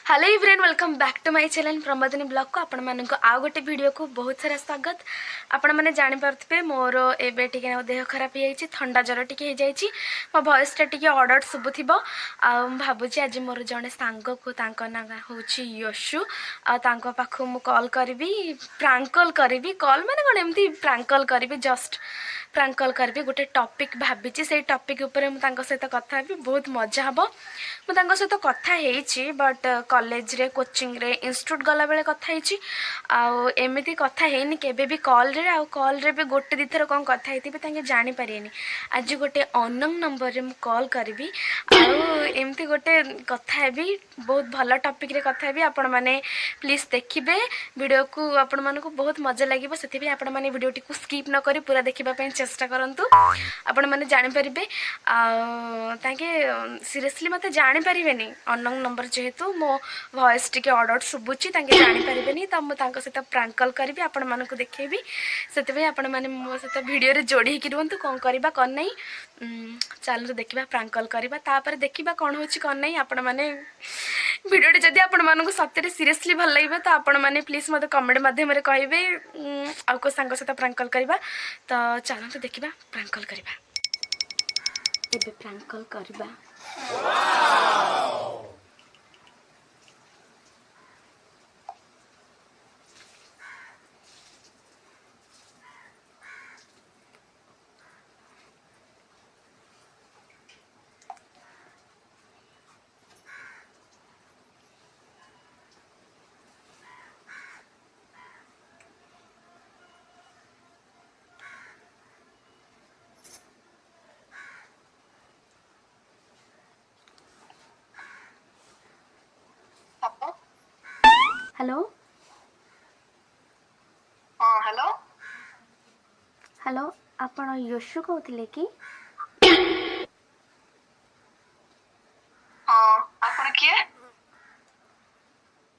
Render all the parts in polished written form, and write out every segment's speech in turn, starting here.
Hello everyone, welcome back to my channel Pramodini ବ୍ଲଗ୍କୁ ଆପଣମାନଙ୍କୁ ଆଉ ଗୋଟେ ଭିଡ଼ିଓକୁ ବହୁତ ସାରା ସ୍ୱାଗତ। ଆପଣମାନେ ଜାଣିପାରୁଥିବେ, ମୋର ଏବେ ଟିକେ ଦେହ ଖରାପ ହେଇଯାଇଛି, ଥଣ୍ଡା ଜ୍ୱର ଟିକେ ହେଇଯାଇଛି। ମୋ ଭଏସ୍ଟା ଟିକେ ଅଡ଼ ଅଡ଼ ଶୁଭୁଥିବ। ଆଉ ମୁଁ ଭାବୁଛି ଆଜି ମୋର ଜଣେ ସାଙ୍ଗକୁ, ତାଙ୍କ ନାଁ ହେଉଛି ୟଶୁ, ଆଉ ତାଙ୍କ ପାଖକୁ ମୁଁ କଲ୍ କରିବି, ପ୍ରାଙ୍କ କଲ୍ କରିବି। କଲ୍ ମାନେ କ'ଣ, ଏମିତି ପ୍ରାଙ୍କ କଲ୍ କରିବି, ଜଷ୍ଟ ପ୍ରାଙ୍କ କଲ୍ କରିବି। ଗୋଟେ ଟପିକ୍ ଭାବିଛି, ସେଇ ଟପିକ୍ ଉପରେ ମୁଁ ତାଙ୍କ ସହିତ କଥା ହେବି, ବହୁତ ମଜା ହେବ। ମୁଁ ତାଙ୍କ ସହିତ କଥା ହେଇଛି, ବଟ୍ କଲେଜରେ, କୋଚିଂରେ, ଇନଷ୍ଟିଟ୍ୟୁଟ୍ ଗଲାବେଳେ କଥା ହେଇଛି। ଆଉ ଏମିତି କଥା ହେଇନି କେବେ ବି କଲ୍ରେ। ଆଉ କଲ୍ରେ ବି ଗୋଟେ ଦୁଇଥର କ'ଣ କଥା ହେଇଥିବି, ତାଙ୍କେ ଜାଣିପାରିବେନି। ଆଜି ଗୋଟେ ଅନନୋନ୍ ନମ୍ବରରେ ମୁଁ କଲ୍ କରିବି ଆଉ ଏମିତି ଗୋଟେ କଥା ହେବି, ବହୁତ ଭଲ ଟପିକ୍ରେ କଥା ହେବି। ଆପଣମାନେ ପ୍ଲିଜ୍ ଦେଖିବେ ଭିଡ଼ିଓକୁ, ଆପଣମାନଙ୍କୁ ବହୁତ ମଜା ଲାଗିବ। ସେଥିପାଇଁ ଆପଣମାନେ ଭିଡ଼ିଓଟିକୁ ସ୍କିପ୍ ନ କରି ପୁରା ଦେଖିବା ପାଇଁ ଚେଷ୍ଟା କରନ୍ତୁ। ଆପଣମାନେ ଜାଣିପାରିବେ। ଆଉ ତାଙ୍କେ ସିରିୟସଲି ମୋତେ ଜାଣିପାରିବେନି। ଅନନୋନ୍ ନମ୍ବର ଯେହେତୁ, ମୋ ଭଏସ୍ ଟିକେ ଅଡ଼ ଅଡ଼ ଶୁଭୁଛି, ତାଙ୍କେ ଜାଣିପାରିବେନି। ତ ମୁଁ ତାଙ୍କ ସହିତ ପ୍ରାଙ୍କ କଲ୍ କରିବି, ଆପଣମାନଙ୍କୁ ଦେଖେଇବି। ସେଥିପାଇଁ ଆପଣମାନେ ମୋ ସହିତ ଭିଡ଼ିଓରେ ଯୋଡ଼ି ହେଇକି ରୁହନ୍ତୁ। କ'ଣ କରିବା କ'ଣ ନାହିଁ, ଚାଲନ୍ତୁ ଦେଖିବା। ପ୍ରାଙ୍କ କଲ୍ କରିବା, ତାପରେ ଦେଖିବା କ'ଣ ହେଉଛି କ'ଣ ନାହିଁ। ଆପଣମାନେ ଭିଡ଼ିଓଟି ଯଦି ଆପଣମାନଙ୍କୁ ସତରେ ସିରିୟସଲି ଭଲ ଲାଗିବ, ତ ଆପଣମାନେ ପ୍ଲିଜ୍ ମୋତେ କମେଣ୍ଟ ମାଧ୍ୟମରେ କହିବେ ଆଉ କେଉଁ ସାଙ୍ଗ ସହିତ ପ୍ରାଙ୍କ କଲ୍ କରିବା। ତ ଚାଲନ୍ତୁ ଦେଖିବା, ପ୍ରାଙ୍କ କଲ୍ କରିବା। ଏବେ ପ୍ରାଙ୍କ କଲ୍ କରିବା। ହ୍ୟାଲୋ। ହ୍ୟାଲୋ। ହଁ, ହ୍ୟାଲୋ। ହ୍ୟାଲୋ, ଆପଣ ୟଶୁ କହୁଥିଲେ କି? ହଁ, ଆପଣ କିଏ?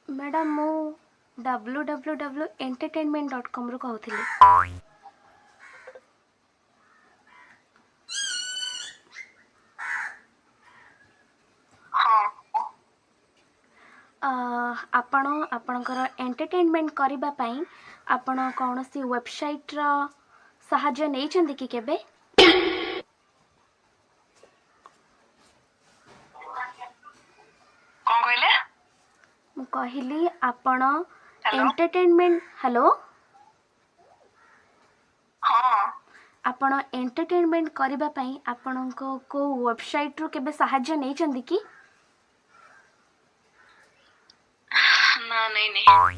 ମ୍ୟାଡ଼ାମ୍, ମୁଁ www entertainment.comରୁ କହୁଥିଲି। ହଁ। ଆପଣ ଆପଣଙ୍କର ଏଣ୍ଟରଟେନମେଣ୍ଟ କରିବା ପାଇଁ ଆପଣ କୌଣସି ୱେବସାଇଟ୍ର ସାହାଯ୍ୟ ନେଇଛନ୍ତି କି କେବେ? କଣ କହିଲେ? ମୁଁ କହିଲି ଆପଣ ହ୍ୟାଲୋ। Entertainment, hello. ହଁ। ଆପଣ ଏଣ୍ଟରଟେନମେଣ୍ଟ କରିବା ପାଇଁ ଆପଣଙ୍କ କେଉଁ ୱେବସାଇଟ୍ରୁ କେବେ ସାହାଯ୍ୟ ନେଇଛନ୍ତି କି? ନା, ନାଇଁ।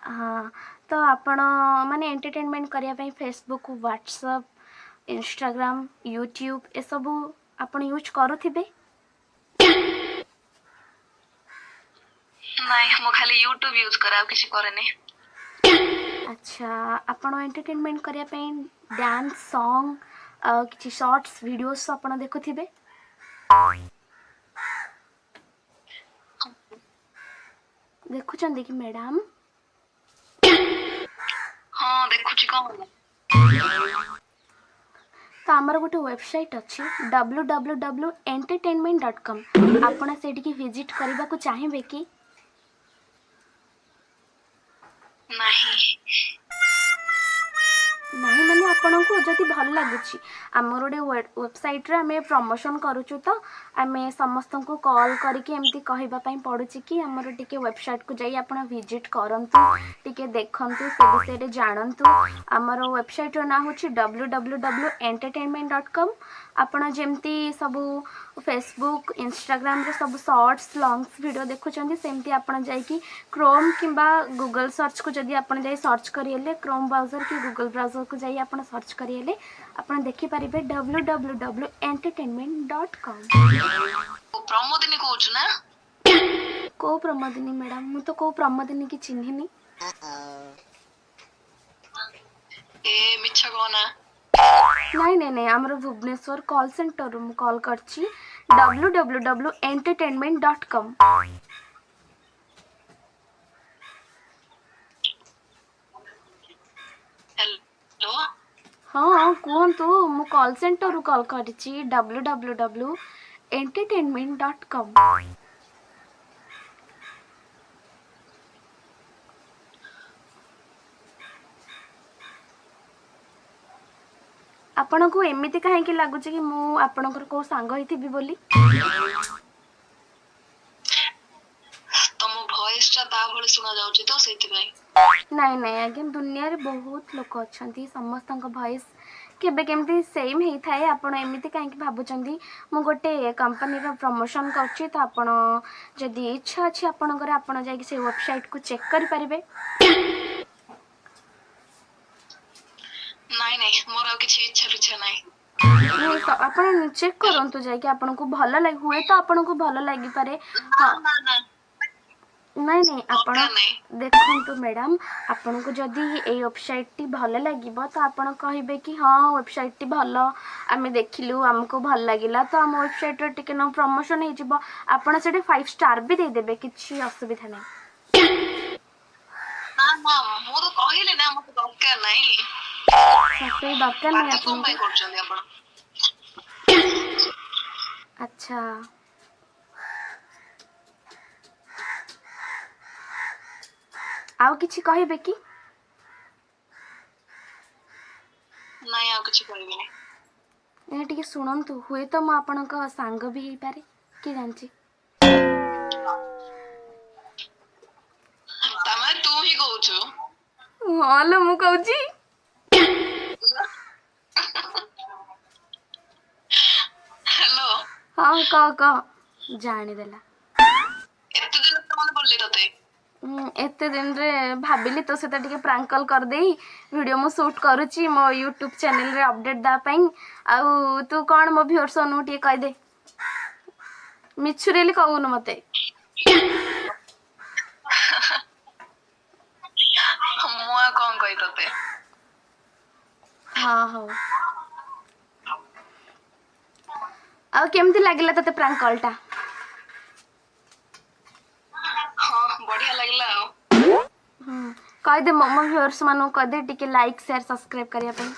ହଁ, ତ ଆପଣ ମାନେ ଏଣ୍ଟରଟେନମେଣ୍ଟ କରିବା ପାଇଁ ଫେସବୁକ୍, ହ୍ୱାଟ୍ସଅପ୍, ଇନଷ୍ଟାଗ୍ରାମ, ୟୁଟ୍ୟୁବ୍ ଏସବୁ ଆପଣ ୟୁଜ୍ କରୁଥିବେ? ନାଇଁ, ମୁଁ ଖାଲି ୟୁଟ୍ୟୁବ ୟୁଜ କରେ, ଆଉ କିଛି କରେନି। ଆଚ୍ଛା, ଆପଣ ଏଣ୍ଟରଟେନମେଣ୍ଟ କରିବା ପାଇଁ ଡ୍ୟାନ୍ସ, ସଙ୍ଗ୍ ଆଉ କିଛି ସର୍ଟସ୍ ଭିଡ଼ିଓସ୍ ଆପଣ ଦେଖୁଥିବେ? ଦେଖୁଛନ୍ତି କି ମ୍ୟାଡ଼ାମ୍? ହଁ, ଦେଖୁଛି, କଣ ହେଲା? ତ ଆମର ଗୋଟେ ୱେବସାଇଟ୍ ଅଛି, www entertainment.com। ଆପଣ ସେଇଠିକି ଭିଜିଟ୍ କରିବାକୁ ଚାହିଁବେ କି? ନାହିଁ। ନାହିଁ ମାନେ, ଆପଣଙ୍କୁ ଯଦି ଭଲ ଲାଗୁଛି, ଆମର ଗୋଟେ ୱେବସାଇଟ୍ରେ ଆମେ ପ୍ରମୋସନ୍ କରୁଛୁ, ତ ଆମେ ସମସ୍ତଙ୍କୁ କଲ୍ କରିକି ଏମିତି କହିବା ପାଇଁ ପଡ଼ୁଛି କି ଆମର ଟିକେ ୱେବସାଇଟ୍କୁ ଯାଇ ଆପଣ ଭିଜିଟ୍ କରନ୍ତୁ, ଟିକେ ଦେଖନ୍ତୁ, ସେ ବିଷୟରେ ଜାଣନ୍ତୁ। ଆମର ୱେବସାଇଟ୍ର ନାଁ ହେଉଛି www entertainment.com। ଆପଣ ଯେମିତି ସବୁ ଫେସବୁକ୍, ଇନଷ୍ଟାଗ୍ରାମରେ ସବୁ ସର୍ଟସ୍, ଲଙ୍ଗସ୍ ଭିଡ଼ିଓ ଦେଖୁଛନ୍ତି, ସେମିତି ଆପଣ ଯାଇକି କ୍ରୋମ୍ କିମ୍ବା ଗୁଗଲ୍ ସର୍ଚ୍ଚକୁ ଯଦି ଆପଣ ଯାଇ ସର୍ଚ୍ଚ କରିହେଲେ, କ୍ରୋମ୍ ବ୍ରାଉଜର୍ କି ଗୁଗଲ୍ ବ୍ରାଉଜର୍କୁ ଯାଇ ଆପଣ ସର୍ଚ୍ଚ କରିହେଲେ, ଆପଣ ଦେଖିପାରିବେ www entertainment.com। Pramodini କହୁଛୁ ନା? କେଉଁ ପ୍ରମୋଦିନୀ ମ୍ୟାଡ଼ାମ୍? ମୁଁ ତ କେଉଁ ପ୍ରମୋଦିନୀ କି ଚିହ୍ନିନି। ଏ, ମିଛ କହନା। ନାଇଁ, ଆମର ଭୁବନେଶ୍ୱର କଲ୍ ସେଣ୍ଟରରୁ ମୁଁ କଲ୍ କରିଛି, www entertainment.com। Hello. ହଁ, କୁହନ୍ତୁ। ମୁଁ କଲ୍ ସେଣ୍ଟରରୁ କଲ୍ କରିଛି, www entertainment.com। ଆପଣଙ୍କୁ ଏମିତି କାହିଁକି ଲାଗୁଛି କି ମୁଁ ଆପଣଙ୍କର କୋଉ ସାଙ୍ଗ ହେଇଥିବି ବୋଲି? ତମ ଭଏସ ଟା ତା ଭଳି ଶୁଣା ଯାଉଛି ତ ସେଇଥିପାଇଁ। ନାଇଁ ନାଇଁ ଆଜ୍ଞା, ଦୁନିଆରେ ବହୁତ ଲୋକ ଅଛନ୍ତି, ସମସ୍ତଙ୍କ ଭଏସ୍ କେବେ କେମିତି ସେମ୍ ହେଇଥାଏ। ଆପଣ ଏମିତି କାହିଁକି ଭାବୁଛନ୍ତି? ମୁଁ ଗୋଟେ କମ୍ପାନୀର ପ୍ରମୋସନ୍ କରୁଛି, ତ ଆପଣ ଯଦି ଇଚ୍ଛା ଅଛି ଆପଣଙ୍କର, ଆପଣ ଯାଇକି ସେଇ ୱେବସାଇଟ୍କୁ ଚେକ୍ କରିପାରିବେ। ନାଇଁ ନାଇଁ, ମୋର ଆଉ କିଛି ଇଚ୍ଛା ଫିଚ୍ଛା ନାହିଁ। ନାଇଁ, ଆପଣ ଚେକ୍ କରନ୍ତୁ ଯାଇକି, ଆପଣଙ୍କୁ ଭଲ ଲାଗି ହୁଏତ ଆପଣଙ୍କୁ ଭଲ ଲାଗିପାରେ। ନା। ହଁ। ନା ନା। ନାଇଁ ନାଇଁ, ଆପଣ ଦରକାର ନାହିଁ। ଦେଖନ୍ତୁ ମ୍ୟାଡ଼ାମ୍, ଆପଣଙ୍କୁ ଯଦି ଏଇ ୱେବସାଇଟ୍ଟି ଭଲ ଲାଗିବ ତ ଆପଣ କହିବେ କି ହଁ, ୱେବସାଇଟ୍ଟି ଭଲ, ଆମେ ଦେଖିଲୁ, ଆମକୁ ଭଲ ଲାଗିଲା, ତ ଆମ ୱେବସାଇଟ୍ର ଟିକେ ନାକୁ ପ୍ରମୋସନ୍ ହେଇଯିବ। ଆପଣ ସେଠି 5 ଷ୍ଟାର୍ ବି ଦେଇଦେବେ, କିଛି ଅସୁବିଧା ନାହିଁ। ନା ନା, ମୁଁ ତ କହିଲି ନା, ମତେ ଦରକାର ନାହିଁ। ସତରେ ଦରକାର ନାହିଁ ବାଧ୍ୟ କଣ ଆପଣଙ୍କୁ? ପାଇଁ କରୁଛନ୍ତି ଆପଣ? ଆଚ୍ଛା, ଆଉ କିଛି କହିବେ କି? ନାଇଁ, ଆଉ କିଛି କହିବିନି। ଏ ଟିକେ ଶୁଣନ୍ତୁ, ହୁଏତ ମୁଁ ଆପଣଙ୍କ ସାଙ୍ଗ ବି ହେଇପାରେ, କିଏ ଜାଣିଛି? ତା ମାନେ ତୁ ହିଁ କହୁଛୁ? ହଁ ଲୋ, ମୁଁ କହୁଛି। ହ୍ୟାଲୋ। ହଁ, କହ କହ। ଜାଣିଦେଲା। ଏତେ ଦିନ ପରେ ମନେ ପଡିଲି ତତେ? ଏତେ ଦିନରେ ଭାବିଲି ତୋ ସହିତ ଟିକେ ପ୍ରାଙ୍କ କଲ୍ କରିଦେଇ ଭିଡ଼ିଓ ମୁଁ ସୁଟ୍ କରୁଛି ମୋ ୟୁଟ୍ୟୁବ୍ ଚ୍ୟାନେଲରେ ଅପଡ଼େଟ୍ ଦେବା ପାଇଁ। ଆଉ ତୁ କ'ଣ ମୋ ଭିଉଅର୍ସ ମାନଙ୍କୁ ଟିକେ କହିଦେ, ମିଛୁରେ ହେଲି କହୁନୁ ମତେ। ମୁଁ ଆଉ କଣ କହିବି ତତେ? ହଁ, ହଉ। ଆଉ କେମିତି ଲାଗିଲା ତୋତେ ପ୍ରାଙ୍କ କଲ୍ଟା? ହଁ, ବଢିଆ ଲାଗିଲା ଆଉ। ହୁଁ, କହିଦେ, ମୋ ଭିଉଅର୍ସ ମାନଙ୍କୁ କହିଦେ ଟିକେ ଲାଇକ୍, ସେୟାର, ସବସ୍କ୍ରାଇବ୍ କରିବା ପାଇଁ।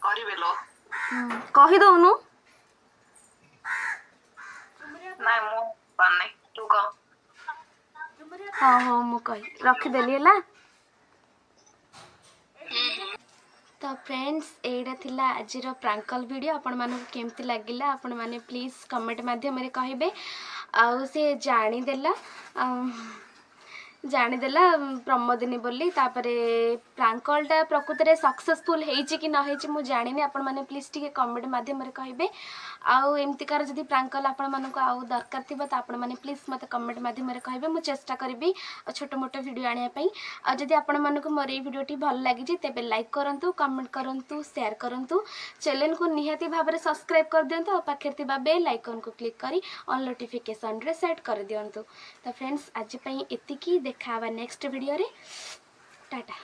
କରିବେ ଲୋ। ହୁଁ, କହିଦଉନୁ। ନାଇଁ, ମୁଁ ପାରୁନି, ତୁ କହ। ହଁ ହଉ, ମୁଁ କହି ରଖିଦେଲି, ହେଲା। ତ ଫ୍ରେଣ୍ଡସ୍, ଏଇଟା ଥିଲା ଆଜିର ପ୍ରାଙ୍କ କଲ୍ ଭିଡ଼ିଓ। ଆପଣମାନଙ୍କୁ କେମିତି ଲାଗିଲା, ଆପଣମାନେ ପ୍ଲିଜ୍ କମେଣ୍ଟ ମାଧ୍ୟମରେ କହିବେ। ଆଉ ସେ ଜାଣିଦେଲା, ଜାଣିଦେଲା ପ୍ରମୋଦିନୀ ବୋଲି। ତାପରେ ପ୍ରାଙ୍କ କଲ୍ଟା ପ୍ରକୃତରେ ସକ୍ସେସଫୁଲ୍ ହେଇଛି କି ନ ହେଇଛି ମୁଁ ଜାଣିନି। ଆପଣମାନେ ପ୍ଲିଜ୍ ଟିକେ କମେଣ୍ଟ ମାଧ୍ୟମରେ କହିବେ। ଆଉ ଏମିତିକାର ଯଦି ପ୍ରାଙ୍କ କଲ୍ ଆପଣମାନଙ୍କୁ ଆଉ ଦରକାର ଥିବ, ତ ଆପଣମାନେ ପ୍ଲିଜ୍ ମୋତେ କମେଣ୍ଟ ମାଧ୍ୟମରେ କହିବେ। ମୁଁ ଚେଷ୍ଟା କରିବି ଆଉ ଛୋଟ ମୋଟ ଭିଡ଼ିଓ ଆଣିବା ପାଇଁ। ଆଉ ଯଦି ଆପଣମାନଙ୍କୁ ମୋର ଏଇ ଭିଡ଼ିଓଟି ଭଲ ଲାଗିଛି, ତେବେ ଲାଇକ୍ କରନ୍ତୁ, କମେଣ୍ଟ କରନ୍ତୁ, ସେୟାର କରନ୍ତୁ, ଚ୍ୟାନେଲକୁ ନିହାତି ଭାବରେ ସବସ୍କ୍ରାଇବ୍ କରିଦିଅନ୍ତୁ ଆଉ ପାଖରେ ଥିବା ବେଲ୍ ଆଇକନ୍କୁ କ୍ଲିକ୍ କରି ଅଲ୍ ନୋଟିଫିକେସନ୍ରେ ସେଟ୍ କରିଦିଅନ୍ତୁ। ତ ଫ୍ରେଣ୍ଡସ୍, ଆଜି ପାଇଁ ଏତିକି। ଦେଖା ହେବା ନେକ୍ସଟ ଭିଡ଼ିଓରେ। ଟାଟା।